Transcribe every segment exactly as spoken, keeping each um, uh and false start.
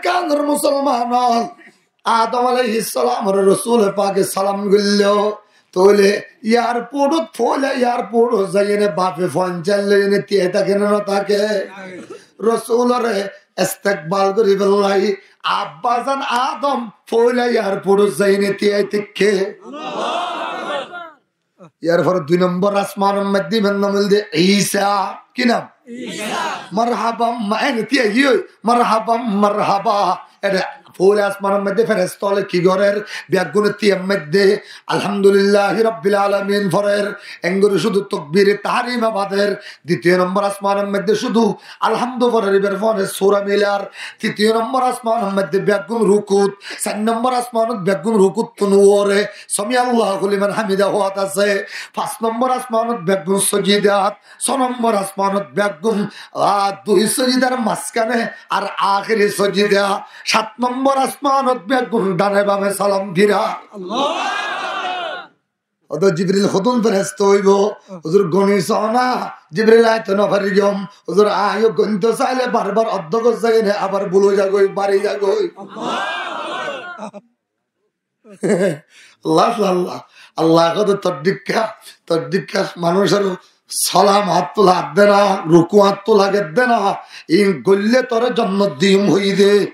Kánor musolman ól, Adom alaihissalamoré Rosule Pake salam goilló. Tóile airportot, foóila airportot zaiyóne bafe fuain loiyóne tiyai táke né no táke? Rosuloré istekbal goríballa abbazan Adom foóila airportot zaiyóne tiyai táke. Yar fore dui nombor asmanor maze imam nam óilde Isa. Ki nam? Isa. Marhaban, ma-, en tiya, ki ói? Marhaban, marhaba. Ede foila asmanor maze feresta ókkole ki gorer? Beggúne tiyar maze Alhamdulillahi Rabbil Alamin forer. Engori cúdu tokbire tahrima bader. Ditiyo nombor asmanor maze cúdu Alhamdu forer, ibar fore sura milar. Titiyo nombor asmanor maze beggún rukut. Sair nombor asmanot beggún rukuttún uore. Sami Allahu liman hamidah hoót asé. Fañs nombor asmanot beggún sojidat, só nombor asmanot beggún, a, dui sojidar mazkáne ar ahéri sojida, sát nombor asmanot beggún dhane bame salam dira. Óto Jibril hodún feresta óibo, huzur goni sóna, Jibril aito no fari giyóm, huzur aññí yó gointo saile barbar oddó gozzá giyóne abar bul ói zagói, bari zagói. Allah, Allah, Allah hoó de tor dhikká, tor dhikká manúicor salam añáttu lagedde na, ruku añáttu lagedde na, in goille tore jonnot diyum hoiyede.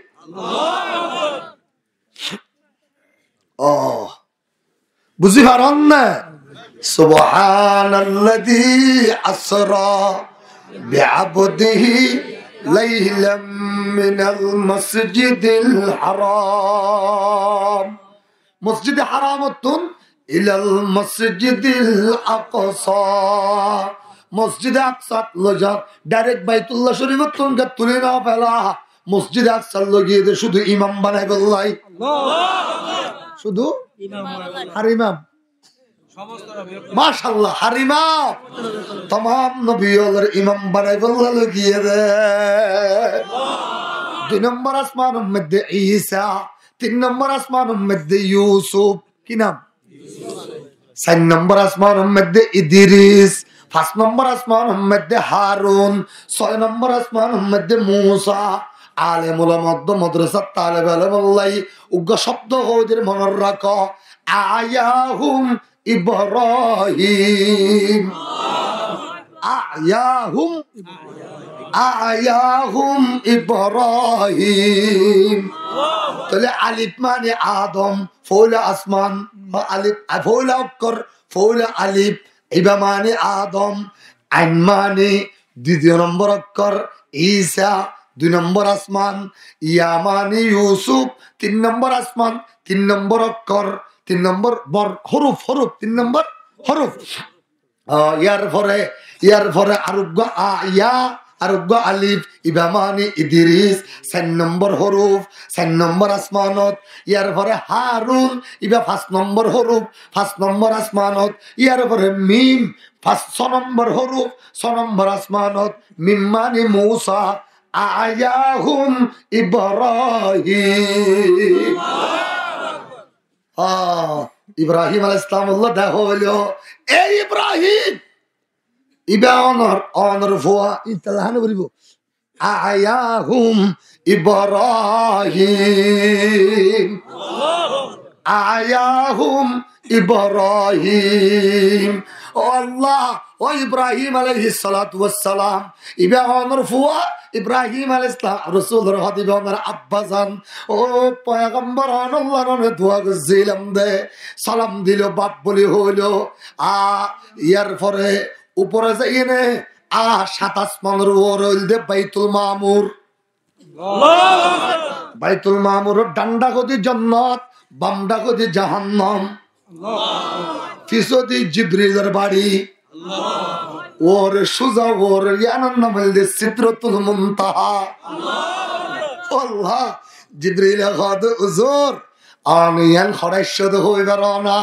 Ó, buzí faron né? سبحان الذي أسرى بعبده ليلا من المسجد الحرام. Mosjide Haramottún ilal Masjidil Aqsa. Mosjide Aqsat loi zar, direct Baitullah Shorifottún gat tuli no fela. Mosjide Aqsat loi giyé de cúdu imam banaibolla. Cúdu? Imam banaibolla. Har imam. Macállah, har imam. Tamam nobi ókkolor imam banaibolla loi giyé de. Dui nombor asmanor maze Isa, tin nombor asmanor maze Yusuf. Ki nam? Sair nombor asmanor maze Idris, fañs nombor asmanor maze Harun, só nombor asmanor maze Musa. Alem ulama, modorasar talebe elem ókkole uggwá cóbdo hoóir, mone rakó. أعياهم إبراهيم. أعياهم، أعياهم إبراهيم. Tóile alif mani Adom, foila asman, alif, a, foila okkor, foila alif, iba mani Adom, ain mani ditiyo nombor okkor, Isa, dui nombor asman, ya mani Yusuf, tin nombor asman, tin nombor okkor, tin nombor bor, huruf, huruf, tin nombor huruf. Ó, yar fore, yar fore aruggwá a, ya, aruggwá alif, iba mani Idris, sair nombor huruf, sair nombor asmanot, yar fore Harun, iba fañs nombor huruf, fañs nombor asmanot, yar fore mim, fañs, só nombor huruf, só nombor asmanot, mim mani Musa, أعياهم إبراهيم. Ó, Ibrahim alaihissalam olla dehá óilo, "Ei Ibrahim, iba onor, onor fua." Ítalla hán goríbo. أعياهم إبراهيم. أعياهم إبراهيم. Ó Allah, ó Ibrahim alaihissalatu wassalam, iba onor fua, Ibrahim alaihissalam, Rosulor hóde iba onor abbazan. Ó poigambor, onolla none dua goijjílam de, salam dilo, baf buli hoilo. A, yar fore upore zaiyóne, a, sát asmanor uore óilde Baitul Mamur. Baitul Mamuror dhán dhak óilde jonnot, bam dhak óilde jahannam. Fisódi Jibrilor bari. Uore cúza uore, yiánor nam óilde Sidratul Muntaha. Allah, Jibrile hóde, "Uzur, añí yián hoçé aiccó de hoi faro na."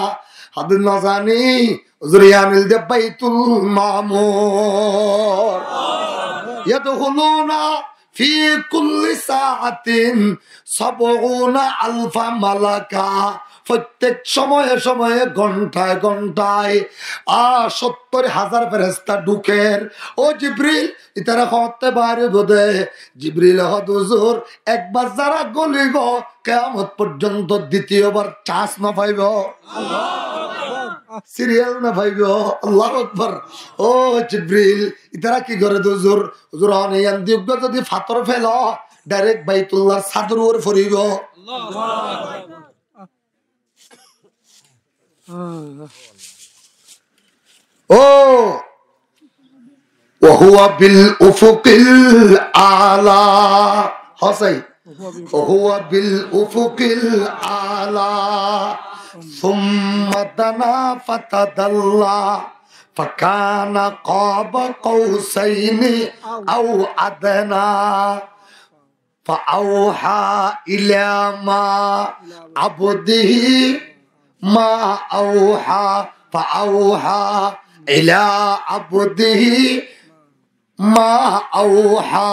Hóde, "No zani, uzur, yián óilde Baitul Mamur." يدخلون في كل ساعة سبعون ألف ملكا. Fottek cómoye cómoye, gónthaye gónthaye, a, sóttor házar feresta dhúker. Ó Jibril, ítara hoóñtte baáre bode. Jibrile hoó de, "Huzur, ekbar zara gólibo, kiyamot forzonto ditiyobar cans no faibo." Siriyal no faibo. Allahu Akbar. Ó Jibril, ítara ki gore de huzur? Huzur, one yián di uggwá zodi fator felo, dairek Baitullar sádor uore foribo. Ó, وهو بالأفق الأعلى. Hó sai. وهو بالأفق الأعلى. ثم دنا فتدلى. فكان قاب قوسين أو أدنى. فأوحى إلى ما عبده ما أوحى، فأوحى إلى عبده ما أوحى.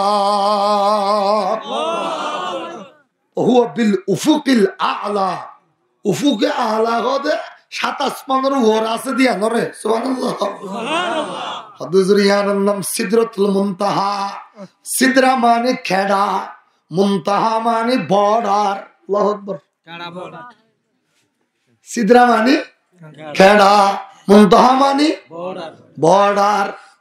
وهو بالأفق الأعلى. Ufuke aala hoó de sát asmanor uore asé de yiánore. Subhanallah. Hoó de huzur, yiánor nam Sidratul Muntaha. Sidra mani keñça, Muntaha mani border. Allahu Akbar. Sidra mani keñça, Muntaha mani border.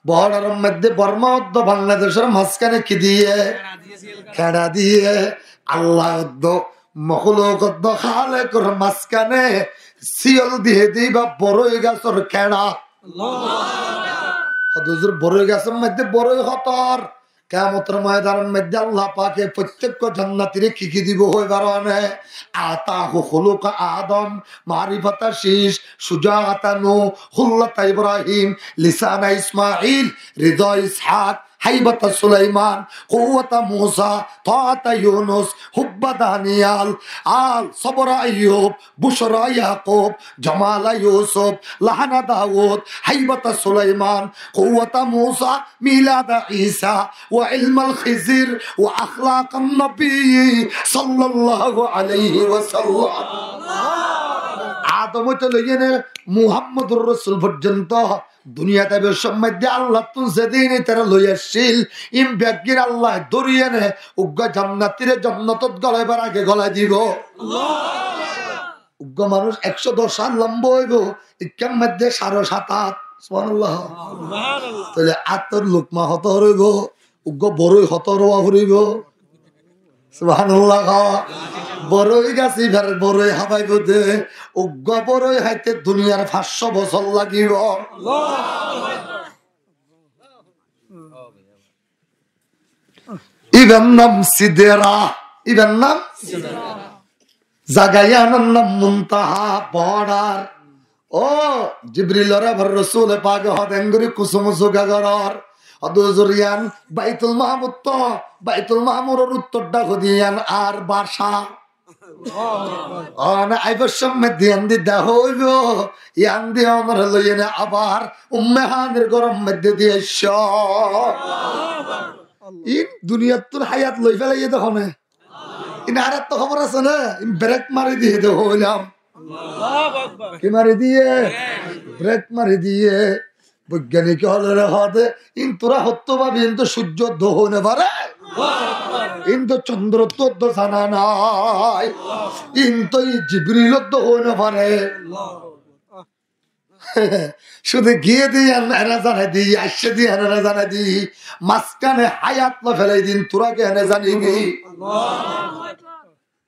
Border or moidde Borma uddwá Bangladecor mazkane ki diye? Keñça diye. Allah uddwá, mahluk uddwá, Khalekor mazkane siyol diye de ibá boroi gasor keñça. Hoó de huzur, boroi gasor moidde boroi hotor. Kiyamotor moidanor moidde Allah pake fottek jannatire ki ki dibo hoi faro né? آتاه خلق آدم، معرفة شيش، شجاعة نوح، خلة إبراهيم، لسان إسماعيل، رضا إسحاق، هيبة سليمان، قوة موسى، طاعة يونس، حب دانيال، آل صبر أيوب، بشرى يعقوب، جمال يوسف، لحن داود، هيبة سليمان، قوة موسى، ميلاد عيسى، وعلم الخضر، وأخلاق النبي صلى الله عليه وسلم. Adom óite loiyene Muhammadur Rosul forzonto duniyat aibar somot de Allahtun zedin itarare loi aiccíl, in beggín Allah dóriyene uggwá jannatire jannatot golaibar age golai dibo. Uggwá manúc ekcó doc át lamba óibo, ikkán moidde sáre sát át. Subhanallah. Tóile átor lukma hotor óibo, uggwá boroi hotor ówa foribo. Subhanallah. Boroi gas ibar boroi hábaibo de, uggwá boroi háite duniyar fañs cót bosór lagibo. Ibar nam Sidra, ibar nam Sidra. Zaga yiánor nam Muntaha, border. Ó, Jibrilore abar Rosule Pake hoó de engori kusu musu goror. Hoó de huzur, yián Baitul Mahmur to, Baitul Mahmuror uttor dá hodi yián ar baca. One aibar somot de yián di dehá óibo, yián di onore loiyene abar Umme Hanir góror moidde di aiccó. In duniyattun háyat loi félaiye de hone. In arettó hóbor asé né, in brek mari diye de hoilam. Ki mari diye? Brek mari diye. Boigyanik ókkolore hoó de, in tura hottó bábi, in to cúrjo uddwá hoi no fare. In to cóndrottú uddwá zana nai. In to Jibril uddwá hoi no fare. Cúde giyé de yián ene zane de, aiccé de yián ene zane de, mazkane háyat loi félai de in tura kene zane de.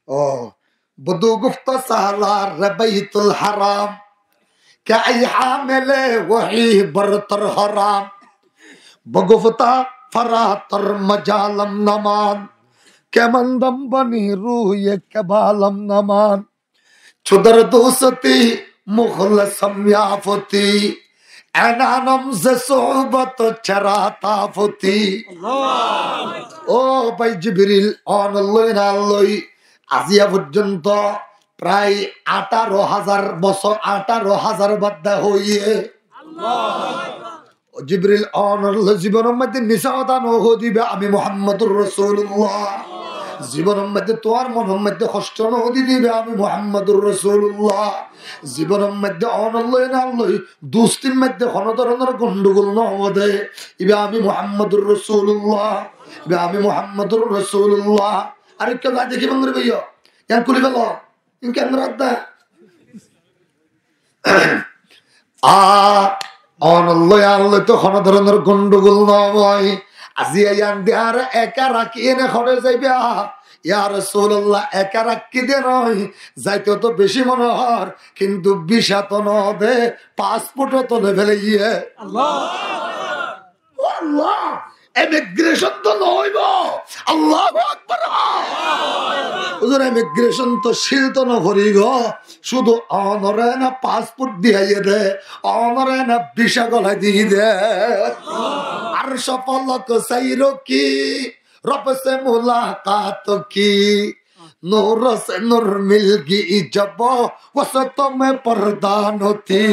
Ó, بدو گفت سالار بیت الحرام که ای حامل وحی برتر حرام. بگفتا فراتر مجالم نماند، که مندم بنی روی که بالم نماند. چو در دوستی مخلصم یافتی، عنانم ز صحبت چرا تافتی. Ó bái Jibril, ónor loi, ínor loi aijja forzonto prai añçáro házar bosór, añçáro házar bar dehá óiye. Jibril, onor loi zibonor moiddé misá hotá no hoó diba, ami Muhammadur Rasulullah. Zibonor moiddé tuáñr monor moiddé hosto no di diba, ami Muhammadur Rasulullah. Zibonor moiddé onor loi, enar loi dustir moiddé hono dóronor gondogol no óibo de, iba ami Muhammadur Rasulullah. Iba ami Muhammadur Rasulullah. Ar ekka zai dekí bangori baiyo, iyan kuli felo. Iyan kengori de? A, onor loi añár loi to hono dóronor gondogol no óibo. Aijja iyan de añáre eka rakí ene hoçé zaiba? Ya Rasulullah, eka rakí de no, zaito to beci mone hoór, kintu visa to no de, passport to loi felaiye. Allah! O Allah, immigration to no óibo. Allahu Akbar. Huzur, immigration to sil to no foribo. Cúdu onore na passport diyé de, onore na visa golai diyé de. Arc falak sair ki, Rob se mulakat ki. نور سے نور مل گئی جب وسط میں پردہ نہ تھی۔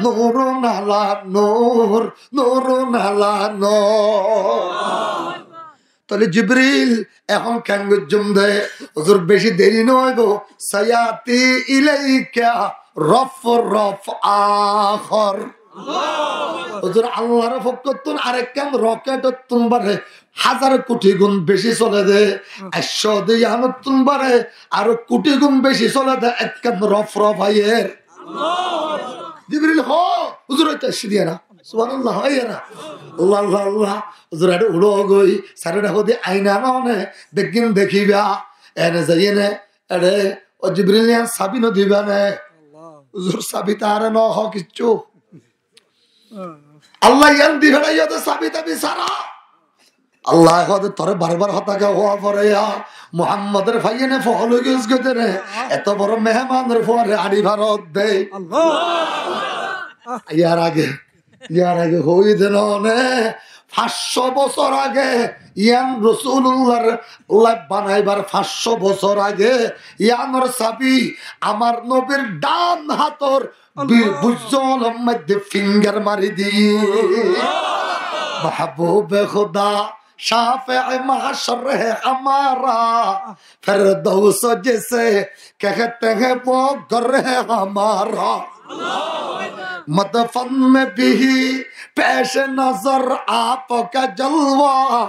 نور علی نور، نور علی نور۔ Tóile Jibril, ehón keén goijjum de, huzur, beci deri no óibo, sayati ilaika raf raf akhar. Huzur, Allar fokkottún arekkán rocket ottún bare házar kuti gun beci sole de, ekcó de iyan ottún bare aró kuti gun beci sole de ekkán raf raf aiyér. Jibril, hó, huzur, óite aiccí de na. Subhanallah, óiye na? Allah, Allah, Allah. Huzur, ede uçó goi, sare ede hodi aina no ne, beggín dekiba, ene zaiyene, ede, o Jibril, iyan sabi no diba ne? Huzur, sabi to are no hó kiccu. Allah iyan di felaiyé de sabi tabi sára. Allah hoó de, tore bar bar hotá kiyá hoó fore ya? Muhammador faiyene fohol ói giyós goi de ne. Eto boro mehemanor fuare añçi farot de. Allah! Yar age, yar age hoói de no ne, fañs cót bosór age, iyan Rosulullar loi banaibar fañs cót bosór age, iyanor sabi amar nobir dán hátor Bi-, Allah. Buzzolor moiddé finger mari di. Allah. محبوب خدا شافع محشر ہے ہمارا، فردوس جسے کہتے ہیں وہ گھر ہے ہمارا۔ اللہ۔ مدفن میں بھی پیش نظر آپ کا جلوہ،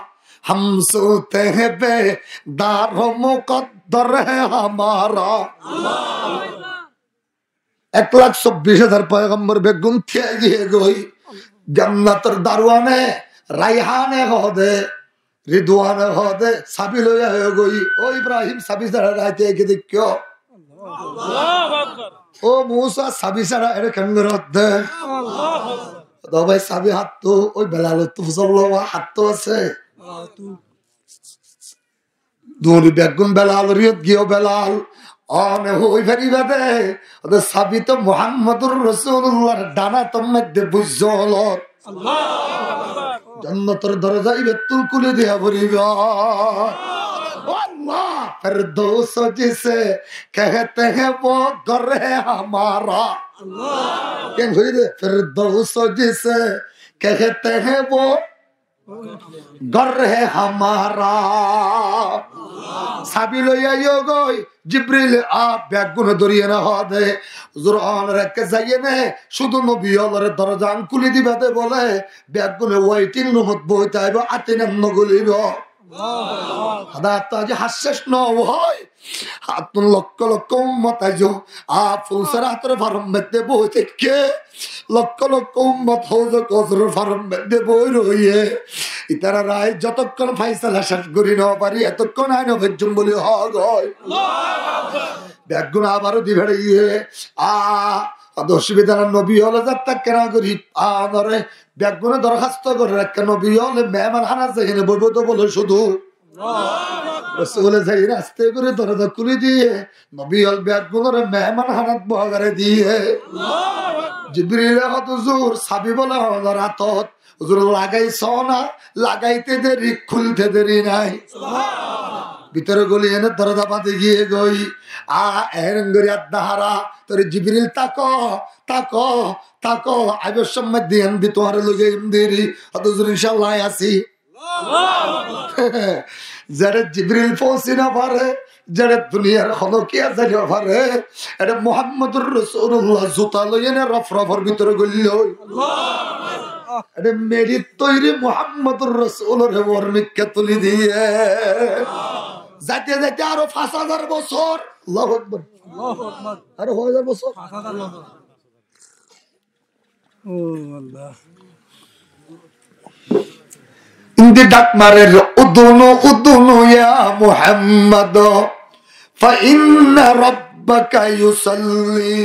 ہم سوتے ہیں بیدار مقدر ہے ہمارا۔ اللہ۔ Ek lak sobbic házar foigambor beggún tíai giyé goi. Jannator daruane Raihane hoó de, Ridwane hoó de, sabi loiya ói goi. Ó Ibrahim, sabi sára raite ki deikkó? Allahu Akbar. Ó Musa, sabi sára ere keén goró de? Allahu Akbar. Ó bái, sabi háttú, ói Belalottú fusár lowa háttú asé. Duri beggún Belalor híyot giyé, ó Belal, one hoi faribá de, ode sabi to Muhammadur Rosulullar dán átor moiddé buzzolot. Allahu Akbar. Jannator doroza íbattún kúli diya foribó. Ó Allah, Firdous jise kehte hain wo ghar hai hamara. Allah. Keén hoiyé de, Firdous jise kehte hain wo ghar hai hamara. Sabi loi aiyó goi, Jibril, a, beggúne dóri ene hoó de, huzur, onora ekka zaiyéne, cúdu nobi ólore dorozan kúli diba de bóle, beggúne waiting rumot boói táibo, áte inan no gulibó. Hoda to aijja hás céc no óibo hoi. Háttun lokkó lokkó ummot aijjó. A, Fulsar hátor faror moiddé boói táikke. Lokkó lokkó ummot Hauze Kousoror faror moiddé boói roiyé. Itarare zotokón faisala céc gorí no fari, etokón añí no faijjum buli hoó goi. Beggún abar di feçaiyé. A, ode osubida nai, nobi óle zat tákke na gorí. A, onore beggúne dorhasto gorí raikké, nobi óle meheman hánat zaiyéne boibo de bóle cúdu. Rosule zaiyéne aste gorí doroza kúli diyé, nobi ól beggúnore meheman hánat boói diyé. Jibrile hoó de, huzur, sabi bóle onor átot, huzur, lagai sóna, lagaite deri, kúlte deri nai. Bútore guli ene doroza bandi giyé goi. A, eén gorí adda hára, tóre Jibril táko, táko, táko, aibár somot de endilla tuáñre loi zaiyum deri. Hotó zor incállah así. Zeçé Jibril foóñsi no fare, zeçé duniyar honó kiyé zai no fare, eçé Muhammadur Rosulullah zuta loi ene rof rofór bútore goillói. Eçé meçir toiri Muhammadur Rosulore uor mikká tuli diye. Zaite zaite aró fañs házar bosór. Allahu Akbar. Aró fañs házar bosór. Ó Allah. Indi dhak marer, "Udunu, udunu ya Muhammad, fa inna rabbaka yusalli."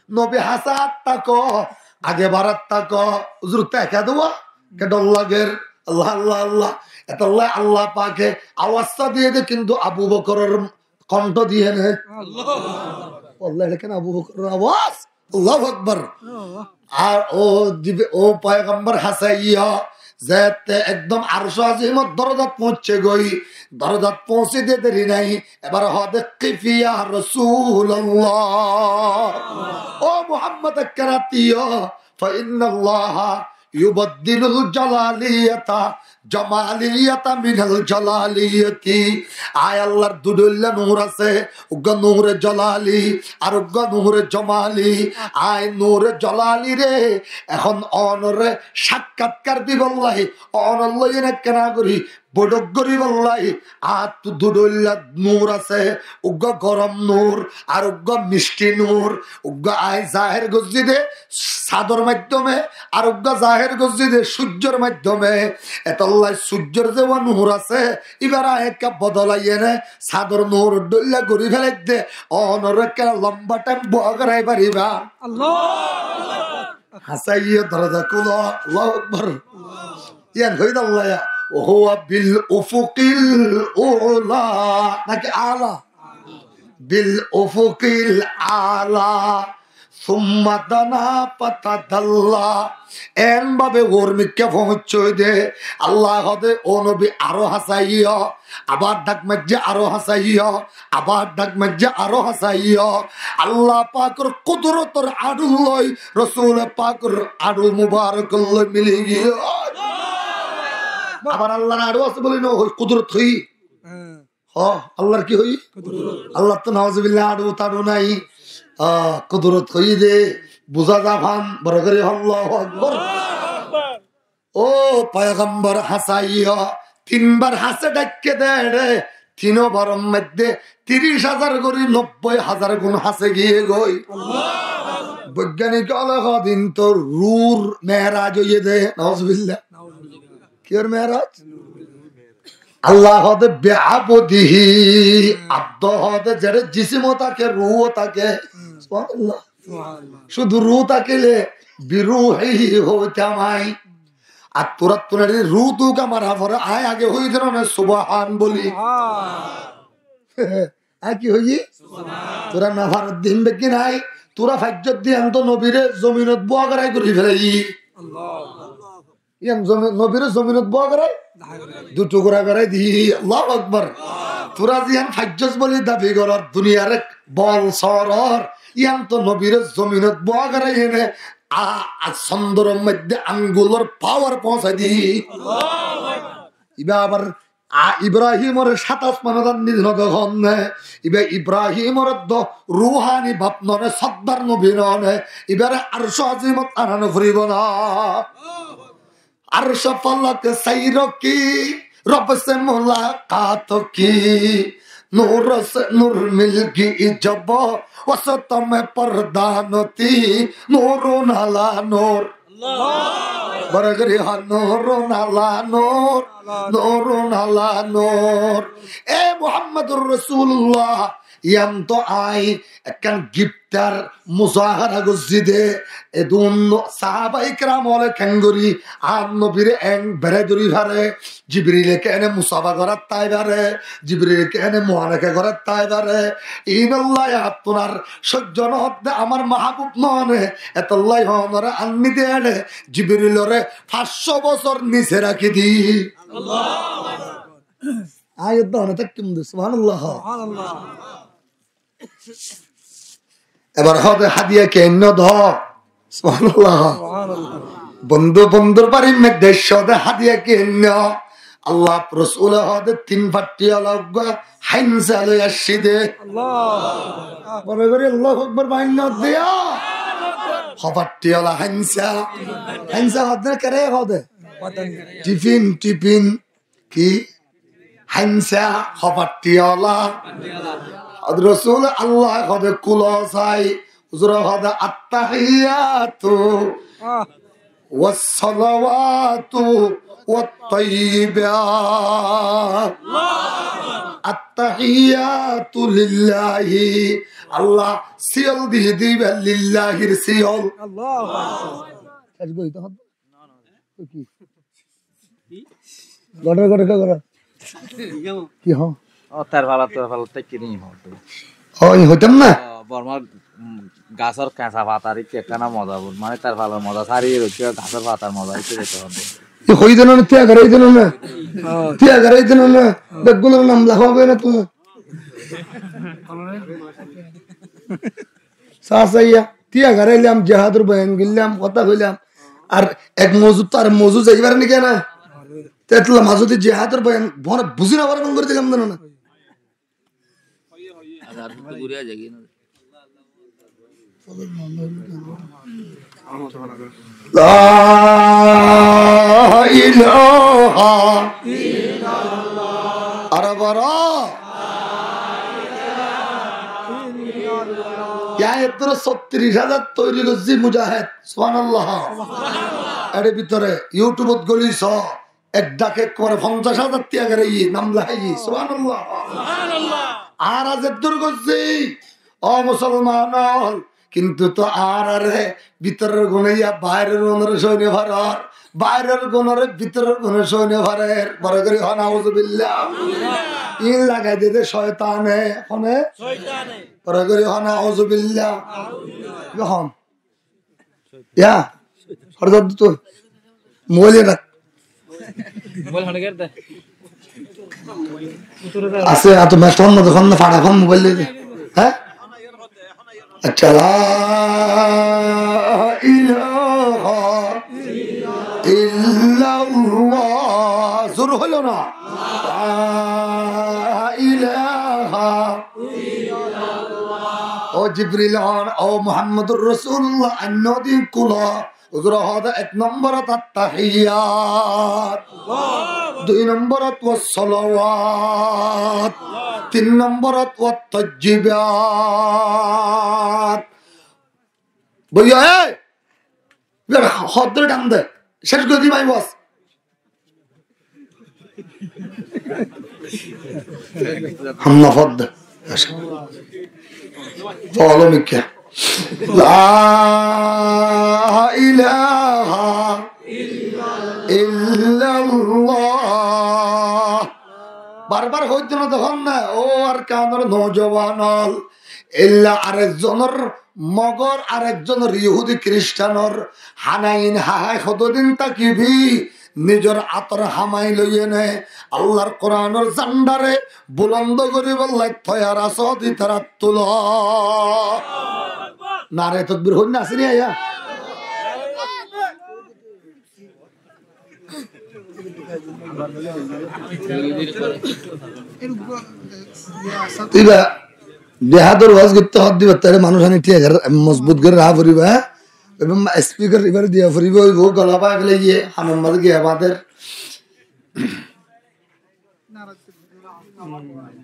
Nobi, hásat táko, age barat táko. Huzur, te eka duwa, ke dhor lager. Allah, Allah, Allah. Etolla Allah pake awaz diye de, kintu Abu Bokoror konthó diye né. Allah, eçé kene Abu Bokoror awaz. Allahu Akbar. Ar ó dibe, ó poigambor hásaiyó, zette ekdom Arcó Azimor dorozat foóñsse goi, dorozat foóñsite deri nai, ebar hoó de, "Qif ya Rosulallah." Ó Muhammad, ekkán atiyó, fa innallaha yubaddilul jalaliyata jamaliyata minal jalaliyati. Añí Allar dudhoilla nur asé, uggúa nure jalali, ar uggúa nure jamali. Añí nure jalalire ehón onore cakkatkar dibolla, onor loi ekkena gori boiçók goribolla, añáttu dudhoilla nur asé, uggúa gorom nur, ar uggúa micthi nur, uggúa añí zaher goijjí de sador maiddome, ar uggúa zaher goijjí de cúijjor maiddome. Etolla cúijjor ze uggúa nur asé, ibare añí ekka bodolai ene sador nur dhoilla gori felaidde, onore ekka lomba thaim búa gorai fariba. Allah. Hásaiye doroza kúlo, Allahu Akbar. Yián hoiyé de Allah ya, "Wa huwa bil ufuqil a'la." Naki ala? Bil ufuqil a'la. Summa dana fatadalla. Eén babe uor mikká foóñssoi de. Allah hoó de, "Ó nobi, aró hásaiyo." Abar dhak maijjé, aró hásaiyo. Abar dhak maijjé, aró hásaiyo. Allah pakor kudurotor añçul loi Rosul pakor añçul mubarakor loi mili giyói. Abar Allar añçu asé buli no hoi, kudurot hoi. Hó, Allar ki hoi? Kudurot. Allar to nauzubillah añçu tañçu nai. Hó, kudurot hoi de, buza za fán, boro gori Allahu Akbar. Ó poigambor hásaiyo, tin bar hásé dhaikké de re, tino baror maijjé tiríc házar gori nobboi házar gun hásé giyé goi. Boigyanik ókkole hoó de ínto ruur meeraj óiye de, nauzubillah. Kiyór meeraj? Allah hoó de bi abdihi, abd hoó de zere jisim o táke, ruh o táke. Subhanallah. Cúdu ruh tákile bi ruhihi hoitam añí. Ar turattu nari ruh duga mara fore añí age hoi de no ne subhan buli. Añí ki hoiyí? Tura no farodde hín beggín añí. Tura faijjor de yián to nobire zominot búa gorai gori felaiyí. Yián zomi-, nobire zominot búa gorai, dui tukura gorai di. Allahu Akbar. Tura ziyan faijjos buli dabi goror, duniyar ek bol soror. Yián to nobire zominot búa gorai ene, a, a, sondoror maijjé angulor pawar foóñsai di. Iba abar a, Ibrahimore sát asmanot anni no dekón né. Iba Ibrahimor do ruhani bap no né, sordar nobi no né. Ibare Arcó Azimot ana no foribo né. Arc falak sair ki, Rob se mulakat ki, nur se nur mil gayi jab, wasat mein parda no thi, nurun ala nur. Boro gori hoó, nurun ala nur, nurun ala nur. E Muhammadur Rosulullah, yián to añí ekkán giftar muzahara goijjí de, edún sahabaye keram ókkole keéngori añár nobire eén berai dóri fare, Jibrile keéne musafa gorat tai fare, Jibrile keéne muanaka gorat tai fare. Iínolla attún ar sóijjo no hoó de, amar mahbub no né, etolla onore anni de ere, Jibrilore fañs cót bosór nise rakí di. Allahu Akbar. Añí edde one tákkum de, subhanallah. Subhanallah. Ebar hoóde hádiya ki ainno do. Subhanallah. Subhanallah. Bondú bondúr bari meddé hoóde hádiya ki ainno. Allah Rosule hoóde tin fattí ola uggwá háinsa loi aiccí dé. Allah. Boro gorí Allahu Akbar báinna diya. Ho fattí ola háinsa. Háinsa hoóde keré hoóde? Tifin, tifin. Ki? Háinsa, ho fattí ola. Rosule Allah hoóde kúlo sai. Huzure hoóde التحيات والصلوات الطيبات. التحيات لله. Allah siyol diyé dé ibá lillahir siyol. Allah. Goçé goçé ki goró? Ki hoó? Ó, tar fala, tar fala, tar ki ri hoó? Ó, i hoitám na? Ó, Bormar, mm, gasór keñsa fatar ikká ekkán moza bul. Mane tar falar moza sári roikké, gasór fatar moza ikká dito hoó. I hoi deno na, tiya garai deno na. Ó. Tiya garai deno na. Ó. Beggúnor nam leká óibo na tuáñr. Sá saiya, tiya garailam, jihador boyan goillam, hotá hoilam. Ar ek mozut ar mozut zai fare niki na? Te etla mazé de jihador boyan, bore buzi no fare, bon gori dilam na, na. لا إله إلا الله. Aró boro. Yá, eddur sóttiríc házar toiri goijjé mujahed. Subhanallah. Ere bútore YouTube ot goli só. Ek dhake ekkebare fonzaic házar tiya gorí nam leháiye. Subhanallah. Añára zeddur goijjí, ó musolman ol, kintu to añárare bútoror gune yá bairor gunore sói no farer, bairor gunore bútoror gune sói no farer. Boro gorí hoó na, nauzubillah. Iín lagai de de coitane, hone? Coitane. Boro gorí hoó na, nauzubillah. Iba hon? Yá, hor zar dito. Mobail rak. Mobail hone ger de. Asé, ato mestón na, dókan na, fara fara mobail de. Há? Accá, la ilaha illallah. Zur hoilo na. La ilaha Ó Jibril hon, ó Muhammadur Rasulullah, ainno din kulo. Huzure hoóde ek nomborot attahiyyat, dui nomborot was salawat, tin nomborot wat tayyibat. Bóiyo, e, hodde dhan de, céc gorí dim aññí bos. Hamma fodde. Folo mikká. La ilaha illallah. Barbar hoitó na, dókon na, ó Arkanor noujuwan ol. Illa arekzonor Mogor, arekzonor Yuhudi Kiristanor hanain hahai hododin takibi, nizor ator hamai loiyene Allar Kuranor zandare bulondo goribolla toiyar asó, di tará tulo. Nare tokbir hoinna asé ni aiya? Iba jihador waz goitte hoó de, iba tare manúc ani thíya gorí, mozbut gorí raha foribo, há? Iba ma-, speaker ibare diya foribo, iba gola bái félaiye, hanor maze giya bader.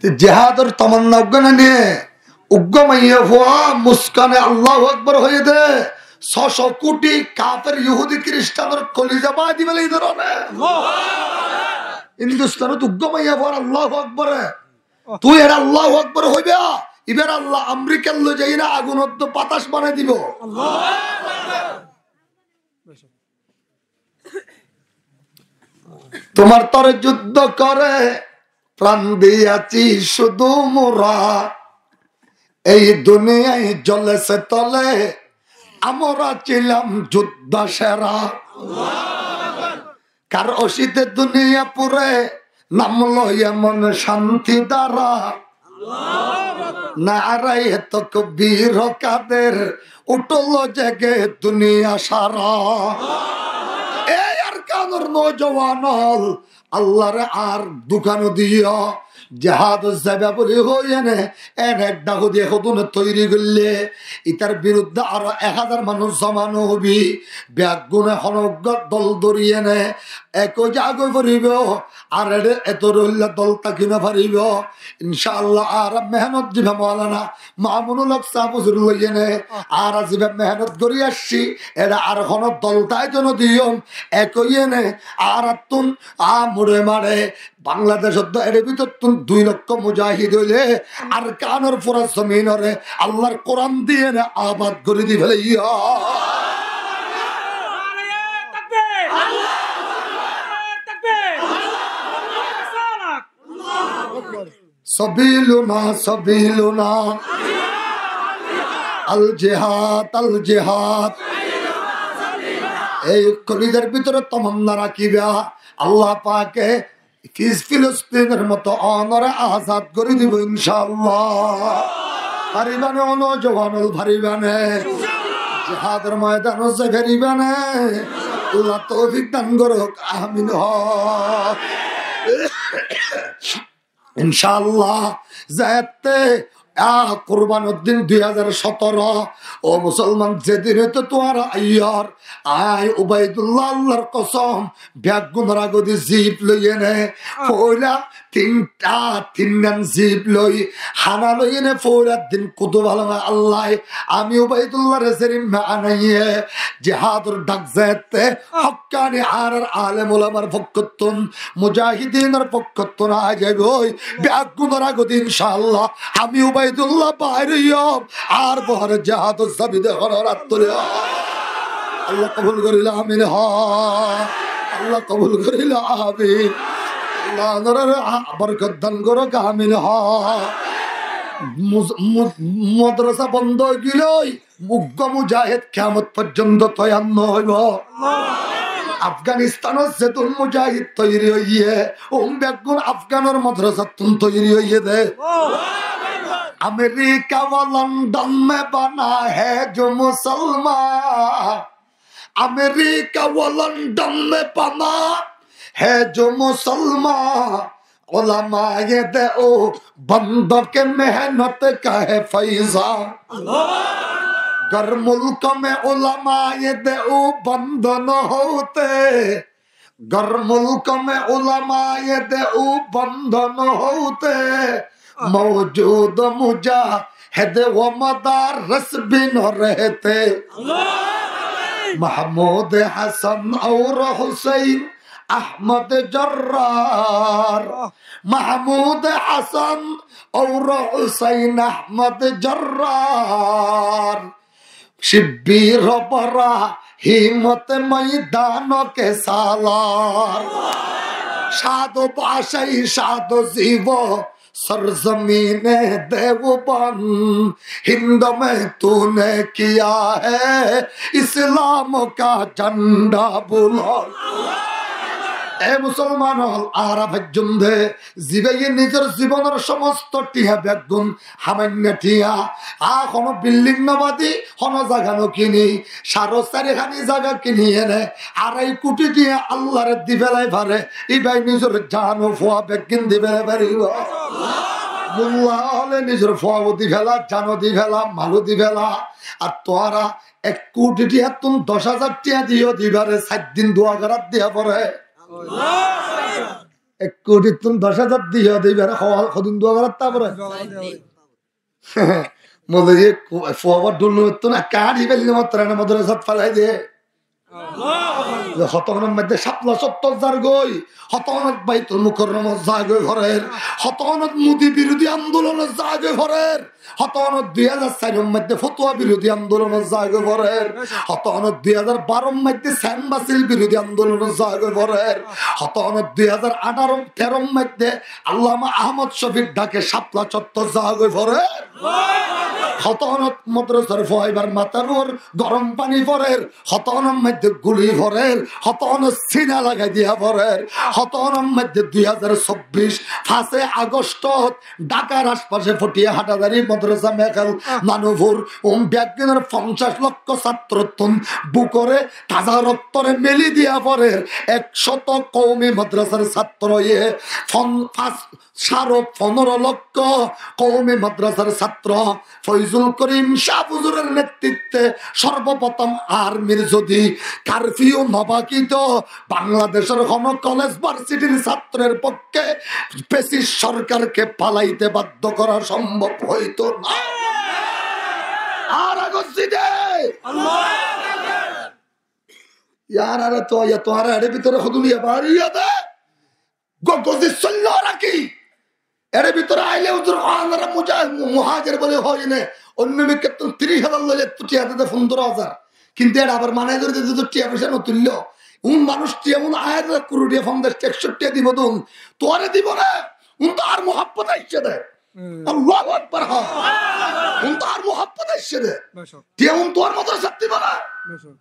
Te jihador tamanna uggwá nai ne, uggwá maiyafua muskane Allahu Akbar hoiye de, só cót kuthi kafer Yuhudi Kiristanor koliza bái di félaiye de re. Hindustanot uggwá maiyafuar Allahu Akbar. Tui ere Allahu Akbar hoiba, ibar Allah Amerikar loi zaiyene agunor batas banai dibo. Tuáñr tore juddho gore pran diyeci cúdu mora, ei duniyai zolese tole, amra cilam juddho sera. Kar ocite duniya pure, nam loi emon canti dara. Naáraye tokbir kader, uthlo jege duniya sára. Ei Arkanor noujuwan ól, Alláre ar duka no diyo, jihadot zaiba buli hoiyéne, ene dhak diye hodune toiri goille, itar birudde aró ek házar manúc zoma no óibo, beggune hono uggwá dol dóriyéne, ek ói zagói foribo, ar ere eto roilla dol táki no faribo. Incáallah, añára mehénot diba Moulana Mamunul Hok sáb huzur loiyéne, añára ziba mehénot gorí aiccí, ere ar hono dol táito no diyum, ek óiyéne, añárattún, a, muçe maçe, Bangladecót ere bútottún dui lokko mujahid óile, Arkanor fura zominore Allar Kuran diyéne abad gorí di félaiyo. سبيلنا، سبيلنا. الجهاد، الجهاد. Ei kolizar bútore tamanna rakíba, Allah pake Fis-, Filistinor moto onore azad gorí dibo, incáallah. Faribane, o noujuwan ól, faribane? Jihador moidanot zai faribane? Allah toufik dan gorouk, amin hoó. Incáallah, zeéñtte, ah, Kurbanor din dui házar sótoro, o musolman, ze din óite tuáñra aiyór, añí Ubaidullah, Allar kosom, beggúnor agodi zip loiyéne, foila tin, ah, tinnan zip loi, hána loiyéne, foila din Kutufalonga Allaye, ami Ubaidullare zerimma anaiyé, jihador dhak zeéñtte, hokkani añárar alem ulamar fokkottún, mujahidinor fokkottún aái zaiboi, beggúnor agodi incáallah, ami Ubaidullah bair óiyum, ar bohóre jihadot zabi de hono rat tuli. Allah kobul goríle amin hoó, Allah kobul goríle amin. Allah onorare, a, borkot dan gorouk, amin hoó. Mus-, mu-, madrasa bondo ói gilói, uggwá mujahid kiyamot foijjonto toiyar no óibo. Afganistanot zedún mujahid toiri óiye, um beggún Afganor madrasattún toiri óiye de. امریکہ و لندن میں بنا ہے جو مسلمان، امریکہ و لندن میں بنا ہے جو مسلمان، علمائے دیوبند کے محنت کا ہے فیضان۔ گر ملک میں علمائے دیوبند نہ ہوتے، گر ملک میں علمائے دیوبند نہ ہوتے، موجود مجاہد و مدارس بھی نہ رہتے۔ محمود حسن اور حسین احمد جرار، محمود حسن اور حسین احمد جرار، شبیر و براہیمت میدان کے سالار۔ شاد و باشی، شاد و زیبا سرزمین دیوبند، ہند میں تو نے کیا ہے اسلام کا جھنڈا بلند۔ E musolman ól, añára faijjum de, zibaye nizor zibonor somosto thiañ beggún hamainna thiañ, a hono bilding no badi, hono zaga no kini, sare sari háni zaga kini ene, arai kuti thiañ Allare di félai fare, iba nizor jan o fua beggín di félai faribo. Mulla óle nizor fua o di féla, jan o di féla, mal o di féla, ar tuáñra ek kuti thiañttún doc házar thiañ diyo di fare, sair din dua gorat diya fore. Ek kutittún doc házar diya di fare, ho-, hodin dua gorat ta fore. Mole ye ku-, fuabar dulluttún ekka ári félile mattor ene madrasat félai de. Hotonor moidde Shapla sottor zargoi, hotonot Baitul Mukarramot zagoi forer, hotonot Modi birodhi andolonot zagoi forer, hotonot dui házar sairor moidde fotuwa birodhi andolonot zagoi forer, hotonot dui házar baror moidde Sen Basil birodhi andolonot zagoi forer, hotonot dui házar añçáro teror moidde Allama Ahmod Shofir dhake Shapla sottor zagoi forer. Hotonot madrasar fuaibar matar uore gorom faní forer, hotonor moidde guli forer, Hotónor sina lagai diya forer. Hotónor moidde dui házar sobbic, fañse Agostot Dhakar aspase Fothiya Hatazari, Madrasa Mehkal, Manupur, um beggúnor foncac lokko satrottún bukore taza roktore meli diya forer. Ek cót koumi madrasar satro ye fon-, fañs, sáre fondoro lokko koumi madrasar satro Foizul Korim sáb uzuror netribbe sorboprotom armir zodi karfiu no bákito, Bangladecor hono kolej varsitir satror pokke fesis sorkarke falaite baddo gora sombob óito na. Ar agor zide. Yar are to, ya tuáñra ere bútore hodún ya bari ya de. Go-, gozi soillo raki. Ere bútore aile uzur, añára muja-, mu-, muhajir buli hoine. Oinno mikkattún tiríc házar loile ettú tiya dede fundoro házar. Kintu ere abar mana gori dede to tiya foisa no tuillo. Un manúc tiya un ayer kuri tiya foncac tiya ekcó tiya dibo dun. Tuáre dibo re. Un to ar muhabbot aicce de. Hmm. Allahu Akbar ha. Un to ar muhabbot aicce de. Masha Allah. Tiya un tuár madrasat dibo re. Masha Allah.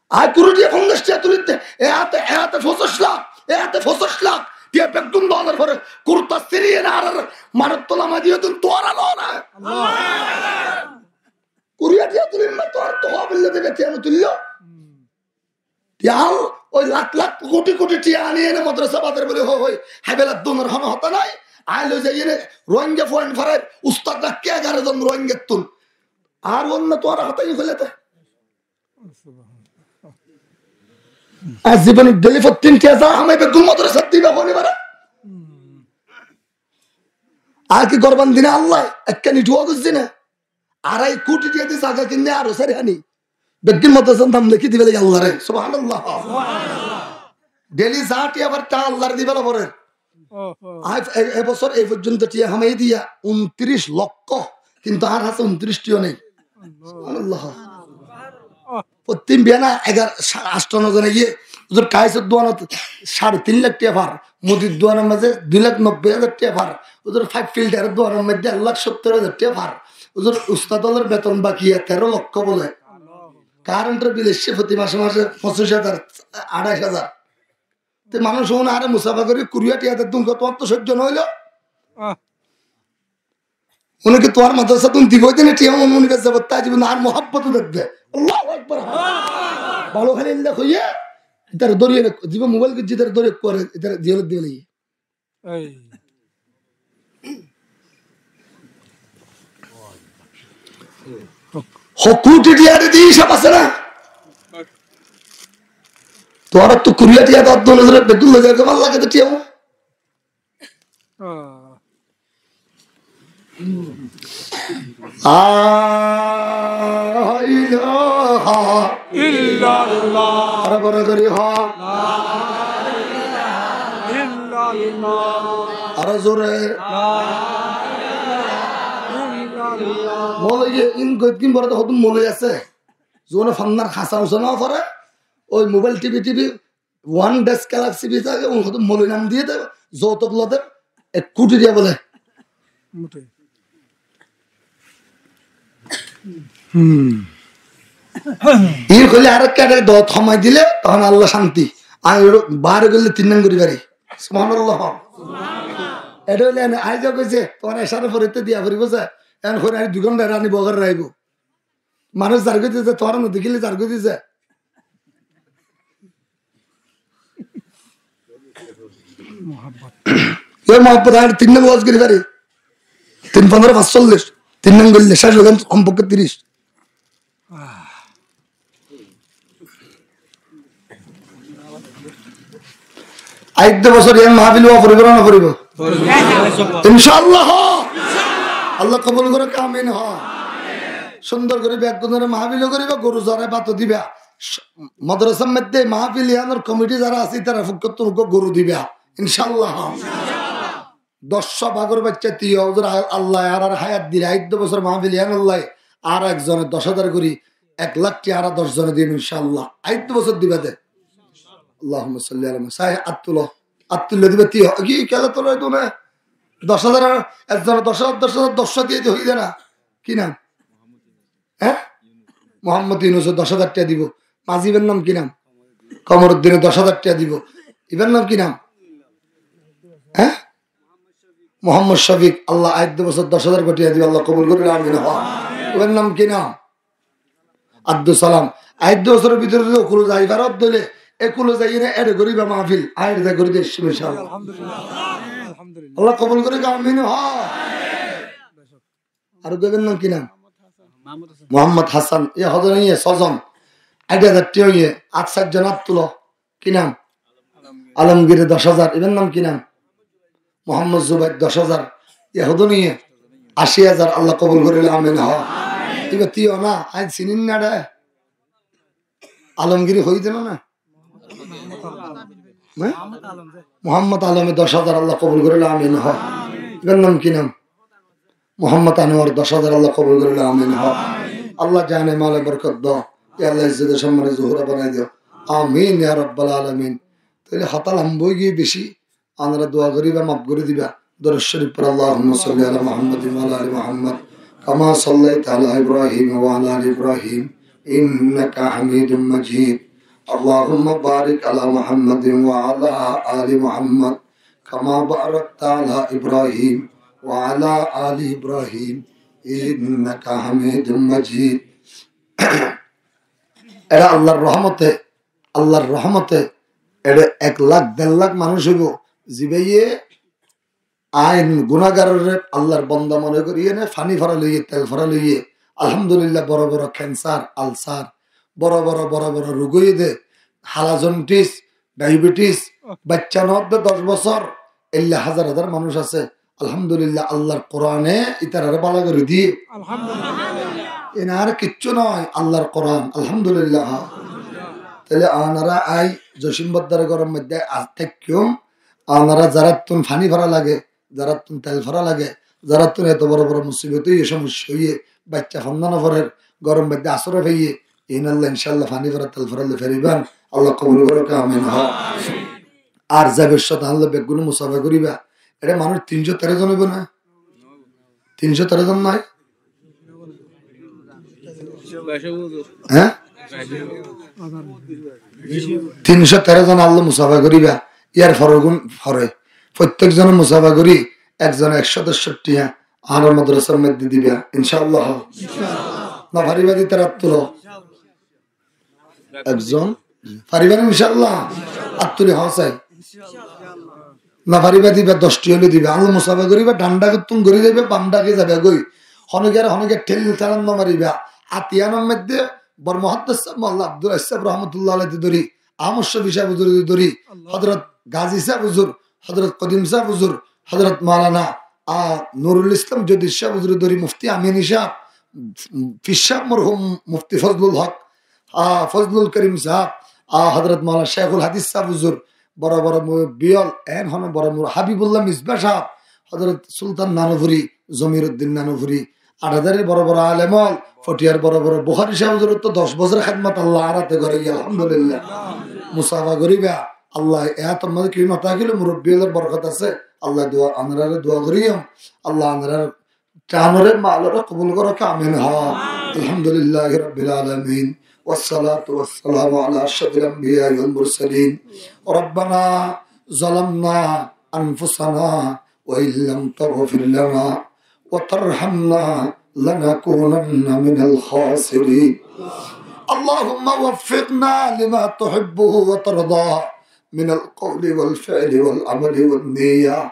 Añí kuri tiya foncac tiya tulitte, e áte, e áte foñcic lak, e áte foñcic lak tiya beggún dolar fore kurta siri ene arar marar tola maidiyo dun tuára lora. Allah. Kuri tiya tulir na tuára to hobillo dibe tiya no tullo. Hmm. Tiya al, oi lak lak koti koti tiya ani ene madrasa bader buli hoi hoi. Haibela dunor hono hotá nai. Añí loi zai ene Rohingya fuain farar ustad rakki egaro zon Rohingyattún. Ar onna tuára hotá i hoile te. Ar zibonot deli fottin tiya za hamai beggún madrasat diba honi bara. Ar ki gorban dina Allah, ekkan ituwa guzzi na. Arai koti tiya di zaga kinne aro sari hani. Beggún madrasat nam leki diba lagi Allah re. Subhanallah. Deli za tiya bar ta Allah re diba la forer. Oh, oh. Añí e, e bosór ei foijjonto tiya hamai diya untiríc lokko, kintu añár hásé untiríc tiya nai. Allah. Subhanallah. Oh. Fottin biyana egar-, sa-, ancto no zone giye, uzur Kaisor duanot sáre tin lak tiya far, Mudir duanor maze dui lak nobboi házar tiya far, uzur faib filtaror duanor maze ek lak sottor házar tiya far, uzur ustad ólor beton baki tero lokko bole. Karentor bil aicce foti mase mase foñcic házar, añçaic házar. Te manúc un are musafa gori kuri tiya de dun, tuáñr to sojjo no óilo. Ah. Une ki tuáñr madrasat dun dibo de na tiya, un une ki zabatta dibo na, ar muhabbot de de. Allahu Akbar. Bála hali illa hoiye, itar doriye na, dibo mobail ki itar doriye kore, itar diyole dibo lagi. Ei. Ho koti tiya de di hisab asé na? Tuáñra to kuri tiya de dun, beggún loi zar, kemon lage de tiya? Ah. La ilaha illallah. Aró boro gori ho. La ilaha illallah. Aró zore. La ilaha illallah. Moloi ye in goit gin boro to hodún moloi asé. Zone fannar hasa usa no fore. Oi mobail, tivi, tivi, One Days Club sibi táke, un hoto moloi nam diye de, zoutok lo de, ek koti tiya bole. Mutai. Hmm. Iyán hoile arekka dot homai dile, tohón Allah cánti. Ar bar goille tin nang gori fari. Subhanallah. Ede hoile ene aijja hoiye, tuáñra ecár fore to diya foribo ze, en hoile ar dui gonta rani bogar raibo. Manúc zargói diye, tuáñra no dekíle zargói diye. Muhabbot. Ei muhabbot, añí tin nang waz gori fari. Tin fondoro fañsollic, tin nang goille céc óile kompokke tiríc. Aidde bosór iyán mahfil ówa foribo na no foribo? Incállah. Allah kobul gorouk, amin ho. Cúndor gori beggúnore mahfil goriba, goru zore bát diba. Madrasar modde mahfil iyánor komiti zara asé, itará fokkottú goru diba. Incállah. Doccwá bagor bacca tiya, huzur, Allah añárar hayat dile, aidde bosór mahfil iyán Allah, añára ekzone doc házar gori, ek lak tiya añára doc zone dim, incállah. Aidde bosór diba de. Allahumma salli ala Muhammad. Sai, at tulo. At tulo diba tiya. Ki kela tulo dune? Doc házar, ekzone doc házar, doc házar, doccwá tiya diye hoiye de na. Ki nam? Há? Muhammad Yunus doc házar tiya dibo. Mazi, ibar nam ki nam? Komoruddine doc házar tiya dibo. Ibar nam ki nam? Há? Muhammod Cofik, Allah aiddo bosór doc házar tiya dibo, Allah kobul gorók, amin. Há. Ibar nam ki nam? Abdus Salam. Aiddo bosóror bútore zodi ó kule zai faro dóile, é kule zaiyóre ede goríba mahfil, añára zai gorí de, inshallah. Alhamdulillah. Alhamdulillah. Allah kobul gorók, amin. Há. Ar uggwá ibar nam ki nam? Muhammod Hasan. Iye hozon, iye sozon. Aci házar tiya óiye, ar sair zon át tulo. Ki nam? Alamgir doc házar. Ibar nam ki nam? Muhammod Zubair doc házar. Iye hozon, iye aci házar. Allah kobul gorók, amin. Há. Iba tiyo na, añí siní na re. Alamgiri hoi de na na? Há? Muhammod Alome doc házar, Allah kobul gorók, amin. Há. Ibar nam ki nam? Muhammod Anuar doc házar, Allah kobul gorók, amin. Há. Allah jane male borkot do. Ya Allah, izzot sommane zuhura banai diyo. Amin ya rabbal alamin. Tóile hotá lamba ói giyé beci. Añára dua goríba, maf gorí diba. Durud Corif foro, اللهم صل على محمد وعلى آل محمد كما صليت على إبراهيم وعلى آل إبراهيم إنك حميد مجيد. اللهم بارك على محمد وعلى آل محمد كما باركت على إبراهيم وعلى آل إبراهيم إنك حميد مجيد. Era Allar rohmote, Allar rohmote, ere ek lak, der lak manúc óibo, zibáye añí gunágaroré Allar bonda mone gorí ene faní fora loiye, tel fora loiye. Alhamdulillah, boro boro kensar, alsar, boro boro, boro boro rug óiye de, hala jontis, daibetis, bacca no de doc bosór, eilla házar házar manúc asé. Alhamdulillah, Allar Kurane itarare bála gorí diye. Alhamdulillah. Inar kiccú no, Allar Kuran. Alhamdulillah. Tóile añára añí Jocim Boddar gór or modde táikkum, añára zarattún faní fora lage, zarattún tel fora lage, zarattún eto boro boro musibot óiye, cómosya óiye, bacca fonda no forer, gór or modde asore faiye, inalla inshallah faní fora, tel fora loi fariban, Allah kobul gorók, amin. Há. Ar zaibar sóte añálla beggúne musafa goríba. Ere manúc tin cót teró zon óibo na? Tin cót teró zon nái? Há? Tin cót teró zon añálla musafa goríba. Yar fore gun fore. Fottek zone musafa gorí, ek zone ek cót tiya añárar madrasar modde diba, inshallah. No fariba de tar át tulo. Ekzon fariba né, inshallah? Át tuli hoó sai. No fariba diba, doc tiya óile diba. Añálla musafa goríba, dhan dhákettún gorí zaiba, bam dháke zaiba goi. Honókiyar honókiyar thel thalan no mariba. Át iyanor modde boro muhaddis sáb Molla Abdul Aziz sáb rahmatullah alaih te dóri, Ahmad Shafi sáb huzur te dóri, Hozrot Gazi sáb huzur, Hozrot Kodim sáb huzur, Hozrot Maulana, a, Nurul Islam Jadid sáb huzur te dóri, Mufti Amini sáb, Fir sáb morhum Mufti Fozlul Hok, a, Fozlul Korim sáb, a, Hozrot Maulana Sheikhul Hadis sáb huzur, boro boro murobbi ól, en hono boro mur-, Habibullah Misbah sáb, Hozrot Sultan Nanopuri, Zomiruddin Nanopuri, Athadarir boro boro alem ól, Fotiyar boro boro Bukhari sáb huzur ottu doc bosór hédmot Allah añára te goráiye, alhamdulillah. Musafa goríba, Allah e át or maze kiyó no tákile murobbi ólor borkot asé, Allah dua, añárare dua goríyum, Allah añárar janore malore kobul gorók, amin. Há. الحمد لله رب العالمين والصلاة والسلام على أشرف الأنبياء والمرسلين. ربنا ظلمنا أنفسنا وإن لم تغفر لنا وترحمنا لنكونن من الخاسرين. اللهم وفقنا لما تحبه وترضاه من القول والفعل والعمل والنية،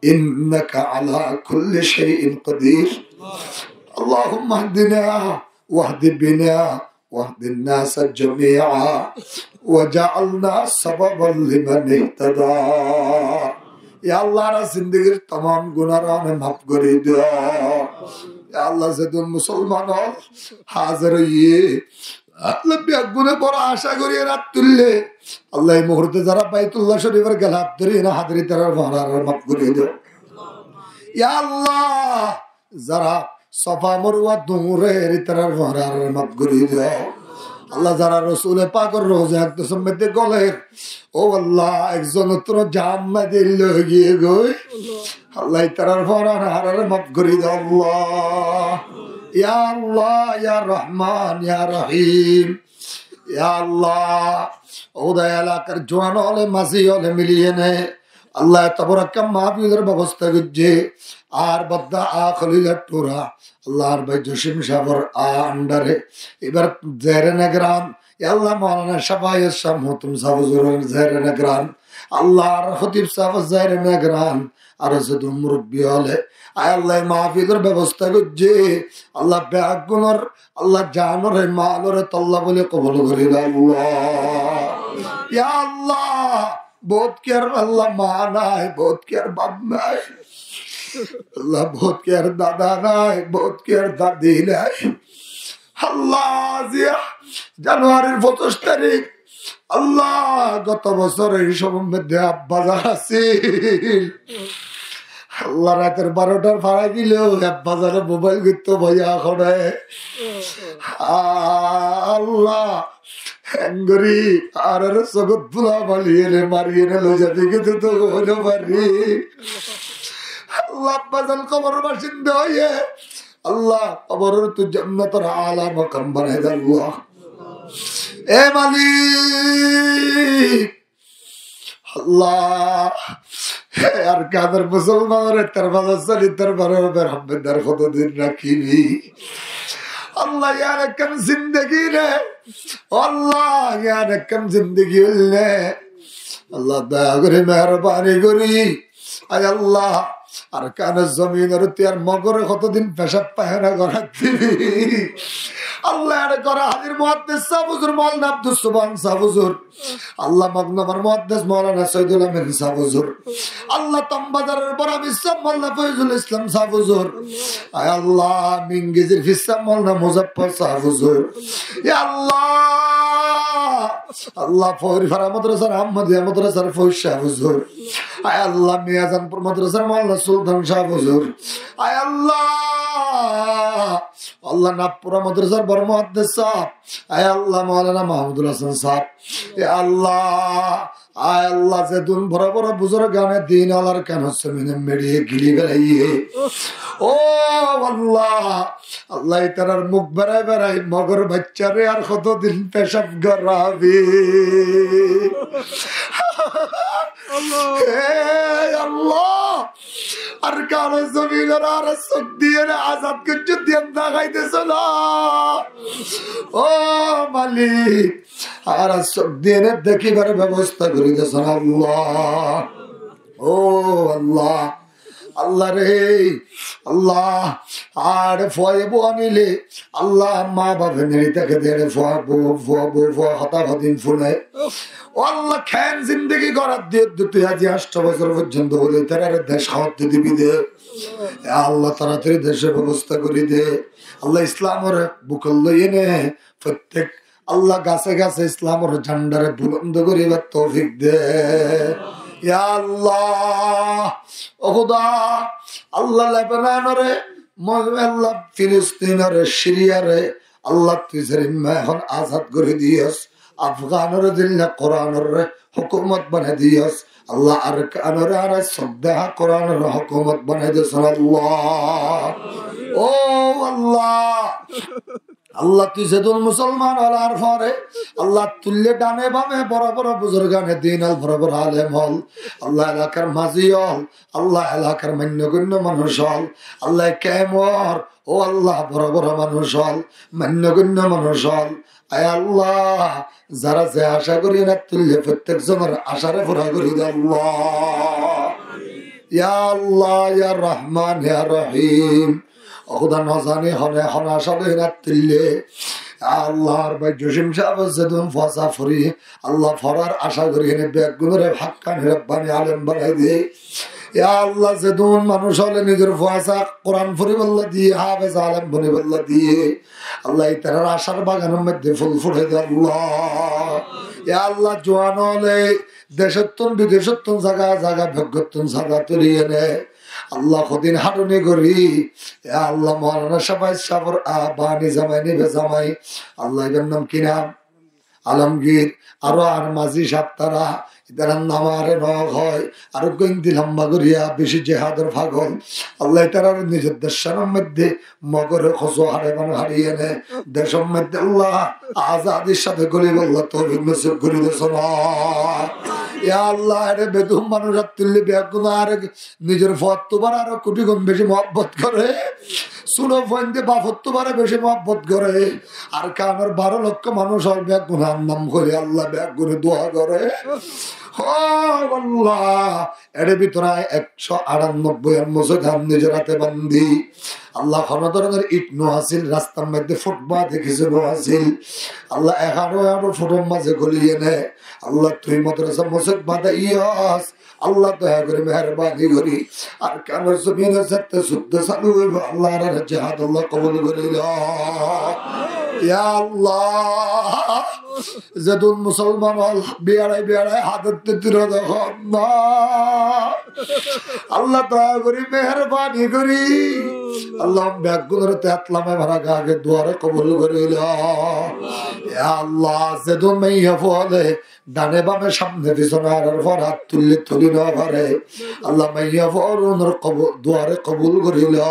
إنك على كل شيء قدير. اللهم اهدنا واهد بنا واهد الناس جميعا واجعلنا سببا لمن اهتدى. Ya Allah, añárar zindigir tamam gunáre maf gorí do. Ya Allah, zedún musolman ól házir óiye, Allah, beggúne boro acá gorí át tulle. Allah, e muhurte zara Baitullah Shorifor gelaf dóri ene házir, itarar gunáre maf gorí do. Ya Allah, zara Sofa Morwa duñrer, itarar gunáre maf gorí do. Allah, zara Rosule Pakor Roza Akdosor modde goler, ó Allah, ekzon ottu jan nai de loi giyé goi. Allah, itarar gunáre maf gorí do, Allah. Ya Allah, ya Rahman, ya Rahim. Ya Allah, óu Huda, elakar juwan ókkole, mazi ókkole miliyene Allah, eto boro ekkán mahfilor bebosta goijjé. Ar bodda a Holilor tura, Allah, ar bái Josim sábor a andare, ibar zere negeran, ya Allah, Maulana Shafayat sáb Mohtum sáb huzur zere negeran, Allah, ar hótib sáb zere negeran, ar zedún murubbi ókkole, ay Allah, e mahfilor bebosta goijjé, Allah, beggúnor, Allah, janore, malore tolla buli kobul gorí lo Allah. Ya Allah, bout kiyar Allah ma nai, bout kiyar baf nai. Allah, bout kiyar dada nai, bout kiyar dadi nai. Allah, aijja Januarir focic tarik, Allah, goto bosór ei somoyor modde abbazan asíl. Allah, raitor barotar far ói giyói, abbazane mobail goittó boiya honé. Allah, engori añáre sókot bula maliyene mariyene loi zabi giyói de, hoito no fari. Allah, abbazan kobor basinda óiye, Allah, koboror tui jonnotor ala makam banai de Allah. E Malik, Allah, e Arkanor musolmanore, tar bazar sali, tar bazar berhambe dar hoto din rakibi. Allah, yián ekkán zindegi re, Allah, yián ekkán zindegi óile, Allah, doya gorí, meherbani gorí, ay Allah, Arkanor zominor uore Mogore hoto din fecab faihána gorat dibi. Allah, ere gora házir muhaddes sáb huzur, Maulana Abdus Suban sáb huzur, Allah, Mognomor muhaddes Maulana Soidul Amin sáb huzur, Allah, Tombazaror boro fir sáb Maulana Foizul Islam sáb huzur, ay Allah, Mingizir fir sáb Maulana Muzaffar sáb huzur, ya Allah, Allah, Foirifara madrasar, Ahmadiya madrasar foiz sáb huzur, ay Allah, Miyajanpur madrasar Maulana Sultan sáb huzur, ay Allah, Allah, Nabpura madrasar boro muhaddes sáb, ay Allah, Maulana Mahmudul Hasan sáb, ya Allah, ay Allah, zedún boro boro buzurgane din Allahr Arkanor zomine meçiye gili félaiye. Ó Allah, Allah, itarar muk berai berai Mogor baiccare ar hoto din fecab gorabi? Allah. He Allah, Arkanor zominore añáre sók diyene azad goijjó, diyan dahái de sona. Ó Malik, añáre sók diyene dekibar bebosta gorí de sona Allah. Ó Allah, Allah re, Allah, añáre fua bou anile, Allah, ma bafe neçi táke de, añáre fua bou, fua bou, fua hotá hodin fúne. Ó Allah, keén zindegi gorat diyé de tui, aijja añctho bosór foijjonto bóle, tarare dec hoóñtte dibi de. Ya Allah, toratori decor bebosta gorí de. Allah, Islamore bukot loiyene, fottek Allah, gase gase Islamor zandare bulond goríbar toufik de. Ya Allah, ó Huda, Allah, Lebanonore, mo-, Allah, Filistinore, Siriyare, Allah, tui zerimma ehón azad gorí diyos. Afganore zeilla Kuranor hókumot banai diyos. Allah, Arkanore añáre sók deha Kuranor hókumot banai de sona Allah. Ó Allah, Allah, tui zedún musolman ólar fore, Allah, tuille dane bame boro boro buzurgane din ól, boro boro alem ól, Allah, elakar mazi ól, Allah, elakar mainno goinno manúc ól, Allah, kemor, ó Allah, boro boro manúc ól, mainno goinno manúc ól, ay Allah, zara ze aca gorí enar tuille, fottek zonor acare fura gorí de Allah. Ya Allah, ya Rahman, ya Rahim. Ó Huda, no zani hone hon aca loi enar tuille. Ya Allah, ar bái Josim sáb zedún fua sa fori, Allah, forar aca gorí ene beggúnore hakkani Rabbani alem banai de. Ya Allah, zedún manúc ókkole nizor fua sa Kuran foribálla diye, hafez alem bonibálla diye, Allah, itarar acar baganor modde ful fuçai de Allah. Ya Allah, juwan ókkole decottún bidecottún zaga zaga beggottún sada tuli ene, Allah, hodin haçuni gorí, ya Allah, Maulana Shafayat sábor a bani zamai nibe zamai, Allah, ibar nam ki nam? Alamgir, aró ar mazi sáb tara, Itarar nam aré no hoói, ar uggwá indi lamba goríya beci jihador fagol. Allah itarar nizor decór moidde Mogore kosú haçe ban haçi ene, decór moidde Allah azadir sáte golibolla toufik nosib gorí de sona. Ya Allah, ere bedún manúic ot tuille beggún aré nizor fuattú baré aró kuthi gun beci muhabbot gore. Suno fuainde bafottú baré beci muhabbot gore. Arkanor baró lokkó manúic ol beggún ar nam hoile Allah beggúne dua gore. Ó Allah, ere bútore ekcó añçanobboi an mosjid ham nizor áte bandi. Allah, hono dóronor it no asíl, rastar moidde futfat kissú no asíl. Allah, ek añçu ek añçu futhor mazé goli ene, Allah, tui madrasa mosjid banaiyos. Allah, doya gorí, meherbani gorí, Arkanor zobinor sáte juddó salu óibo, Allah, añárar jihad Allah kobul gorí lo. Ya Allah, zedún musolman ol biyarai biyarai hadot de duro de hon na. Allah, doya gorí, meherbani gorí, Allah, beggúnor tet lame mara age duare kobul gorí lo. Ya Allah, zedún maiya fua le dane bame, samne fisone arar fore hát tuille tuli no fare. Allah, maiya fuar unor kobu-, duare kobul gorí lo.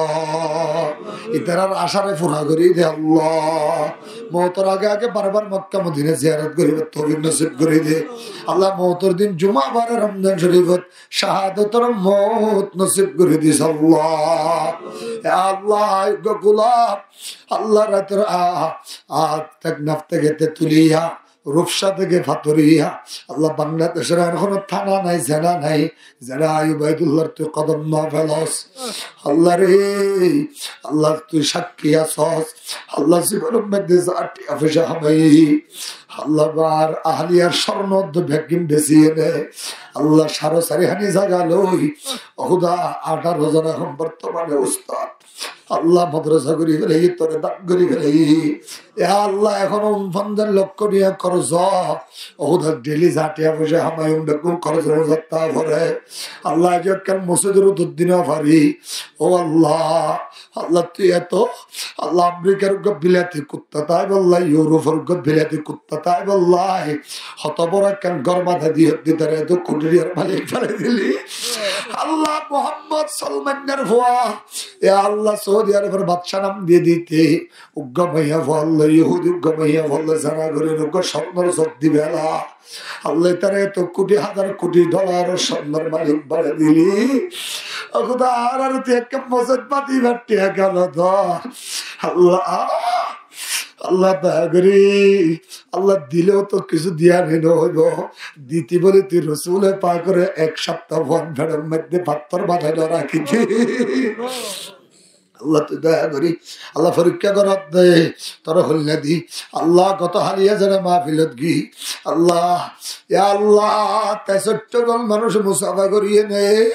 Itarar acare fura gorí de Allah. Moutor age age bar bar Mokka Modina ziyarot goríbar toufik nosib gorí de. Allah, moutor din Juma baré Romzan Corifot cahadotor mout nosib gorí dis Allah. Ya Allah, uggwá gulab, Allah, rator a, a, Teknaf teke Tetuliya, Rufsa teke Fatoriya, Allah, Bangladecor ar hono tána nai, zena nai, zera Ubaidullar tui kodom no felos. Allah re, Allah, tui sakkí asos. Allah, zibonor moidde za tiya foisa hamai, Allah, bar ahaliyar sorno do beggín besi ene, Allah, sare sari hani zaga loi, ó Huda, añçaro zon ehón bortomane ustad. Allah, madrasa gorí félaiyi, tore dan gorí félaiyi. Ya Allah, ehón unfondzac lokko tiya korzo. Ó Huda, daily za tiya foisa hamai, un beggún korzo zatta fore. Allah, aijja ekkán mosjidor udduddi no fari. Ó Allah, Allah, tui eto, Allah, Amerikar uggwá bilati kuttá taibolla, Europe or uggwá bilati kuttá taibolla, hoto boro ekkán gór banaiyós de, tare eto koti tiyar malik banai dili. Allah, Muhammad Salmanor fua, ya Allah, Saudi Arobor badshá nam diye dite, uggwá maiya fua loi, Yahudi uggwá maiya fua loi zina gorer, uggwá sornor zot di bela. Allah, tare eto koti, házar koti dolaror sornor malik banai dili. Ó Huda, añárar tui ekkán mosjid banaibár tiya gelo do. Allah, Allah, doya gorí, Allah, dile to kissú diya no óibo. Diti bóli tui Rosule Pakore ek sapta fuan fedor moidde fattór banai no rakí di. Allah, tui doya gorí, Allah, forikká gorat de, tore hoilla di. Allah, goto haliya zene mahfilot gi, Allah, ya Allah, tesottó zon manúic musafa gorí ene,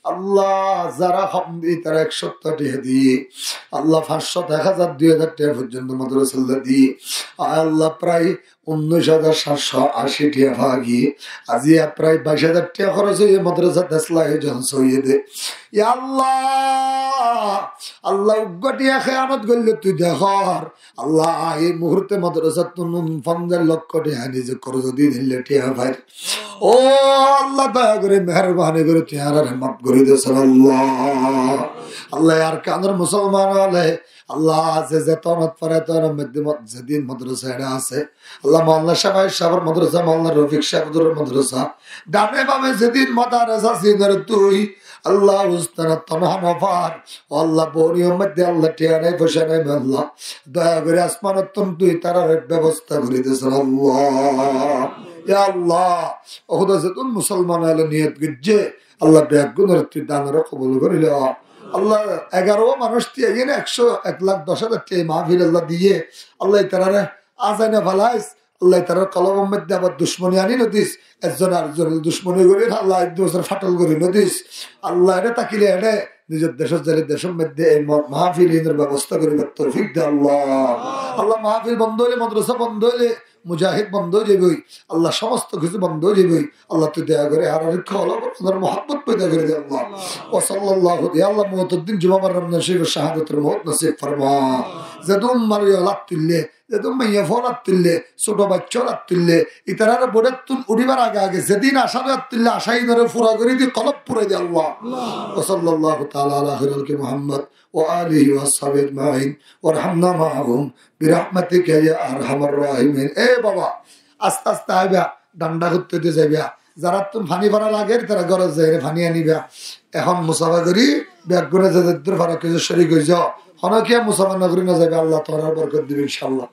Allah, zara hom de, tara ek cót tiya diye, Allah, fañs cót, ek házar, dui házar tiya forzonto madrasalla diye, Allah, prai unnic házar sat cót aci tiya fagi. Aijja prai baic házar tiya hóros óiye, madrasa des lak jon sóiye de. Ya Allah, Allah, uggwá tiya heyanot goille tui dekór. Allah, ei muhurte madrasattún unfondzac lokko tiya nize korzo di dile tiya fair. Ó Allah, doya gorí, meherbani gorí tui añárare maf gorí de, Allah. Allah, Arkanor musolman ókkole, Allah, ze zetonot fare etonor moidde mad-, zedin madrasa ere asé, Allah, Maulana Cefayir sábor madrasa, Maulana Rofik sáb ore madrasa, dane bame zedin madarasa asé, inore tui, Allah, ustan tonha no far. Ó Allah, boni ummat de Allah, tiya nai, foisa nai, Allah, doya gorí asmanottún tui tarare bebosta gorí de, Allah. Ya Allah, ó Huda, zedún musolman ókkole niyot goijje, Allah, beggúnore tui danore kobul gorí lo. Allah, egaro manúic tiya, ene ek cót, ek lak doc házar tiya mahfil Allah diye, Allah, itarare azai no felais, Allah, itarar kolbor moidde abar ducmoni ani no dis, ekzone arekzonore ducmoni gorí, Allah, ek dusrare fatol gorí no dis. Allah, ere tákile ere nizor decot zaile decor moidde ei ma-, mahfil inor bebosta goríbar toufik de, Allah. Allah, mahfil bondo óile, madrasa bondo óile, mujahid bondo ói zaiboi, Allah, somosto kissú bondo ói zaiboi. Allah, tui doya gorí añárar kolbor moidde muhabbot foida gorí de, Allah. Wa sallallahu, ya Allah, moutor din Juma bar Romzan Corifor cahadotor mout nosib forma. Zedún manúic ol hát tuille, Zedún maiya fua lattille, sóto bacca lattille, itarare boiçattún uçíbar age age zedún acá lattille, acá inore fura gorí di, kolob furai di Allah. وصلى الله تعالى على خير خلقه محمد وآله وأصحابه أجمعين وارحمنا معهم برحمتك يا أرحم الراحمين. E baba, aste aste aiba, dhanda goitté de zaiba. Zarattún faní fora lager, tará górot zaire faní aniba. Ehón musafa gorí, beggúne zeddur faro kessú córi goijjó. Honókiye musafa no gorí no zaiba, Allah tuáñrare borkot dibo, incállah.